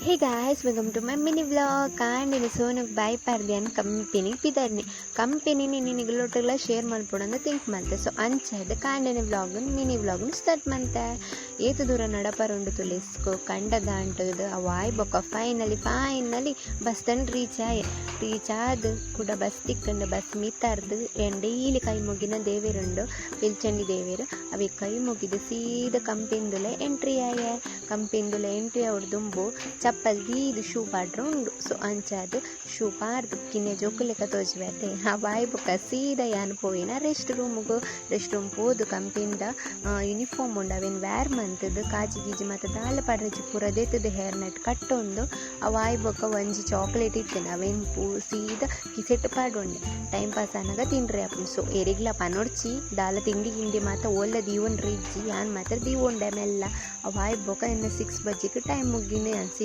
Hey guys, welcome to my mini vlog. ಕಾಂಡೆನೆ ಸೋನಗ್ ಬಾಯ್ ಪಾರ್ದ್ಯಾನ್ ಕಂಪೆನಿ ಪಿದರ್ನಿ ಕಂಪೆನಿ ನಿಗಲೊಟ್ಟುಗ್ಲ ಶೇರ್ ಮಲ್ಪೊಡಂದ್ ಥಿಂಕ್ ಮಲ್ತೆ. ಸೊ ಅಂಚಾದ್ ಕಾಂಡೆನೆ ವ್ಲಾಗ್, ಮಿನಿ ವ್ಲಾಗ್ನ್ ಸ್ಟಾರ್ಟ್ ಮಂತೆ. ಏತ್ ದೂರ ನಡಪರುಂಡು ತುಲೆಸ್ಕೊ ಕಂಡ ದಾಂಟುದು ಅವಾಯ್ ಬೊಕ್ಕ finally finally bus stand reach ಆಯೆ. ರೀಚ್ ಆದ್ ಕುಡ ಬಸ್ ತಿಕ್ಕಂಡು. ಬಸ್ ಮಿತ್ತಾರ್ದು ಏನ್ ಡೈಲಿ ಕೈ ಮುಗಿನ ದೇವೆರುಂಡು, ಪಿಲ್ಚಂಡಿ ದೇವೆರ್. ಅವೆ ಕೈ ಮುಗಿದು ಸೀದ ಕಂಪೆನಿದುಲ ಎಂಟ್ರಿ ಆಯೆ. ಕಂಪೆನಿದುಲ ಎಂಟ್ರಿ ಆವೊಡು ದುಂಬು ಚಪ್ಪಲ್ ದೀದ್ ಶೂ ಪಾಡ್ರೆ ಉಂಡು. ಸೊ ಅಂಚಾದ್ ಶೂ ಪಾಡ್ದ್ ಕಿನ್ಯ ಜೋಕುಲೆಕ ತೋಜುವೆ ಅವಾಯ್ ಬೊಕ್ಕ ಸೀದ ಯಾನ್ ಪೋಯಿನ ರೆಸ್ಟ್ ರೂಮುಗು. ರೆಸ್ಟ್ ರೂಮ್ ಪೋದು ಕಂಪೆನಿದ ಯೂನಿಫಾರ್ಮ್ ಉಂಡು, ಅವೆನ್ ವೇರ್ ಮಂತುದು, ಕಾಜಿ ಗೀಜಿ ಮಾತ ದಾಲ ಪಾಡ್ರೆಜಿ, ಪೂರ ದೆತ್ತುದು ಹೇರ್ ನೆಟ್ ಕಟ್ಟೊಂದು, ಅವಾಯ್ ಬೊಕ್ಕ ಒಂಜಿ ಚಾಕ್ಲೇಟ್ ಇತ್ತಿನ ಅವೆನ್ ಪೂ ಸೀದ ಕಿಸೆಟ್ ಪಾಡೊಂಡೆ. ಟೈಮ್ ಪಾಸ್ ಆನಗ ತಿನ್ರೆ ಆಪುಂಡು. ಸೊ ಎರೆಗ್ಲ ಪನೊಡ್ಚಿ, ದಾಲ ತಿಂಡಿ ಗಿಂಡಿ ಮಾತ ಓಲ್ಲ ದೀವೊನ್ರೆ ಇಜ್ಜಿ, ಯಾನ್ ಮಾತ್ರ ದೀವೊಂಡೆ ಮೆಲ್ಲ. ಅವಾಯ್ ಬೊಕ್ಕ ಎನ್ನ 6 ಬಜ್ಜಿಗ್ ಟೈಮ್ ಮುಗ್ಗಿನ ಯಾನ್ ಸೀದ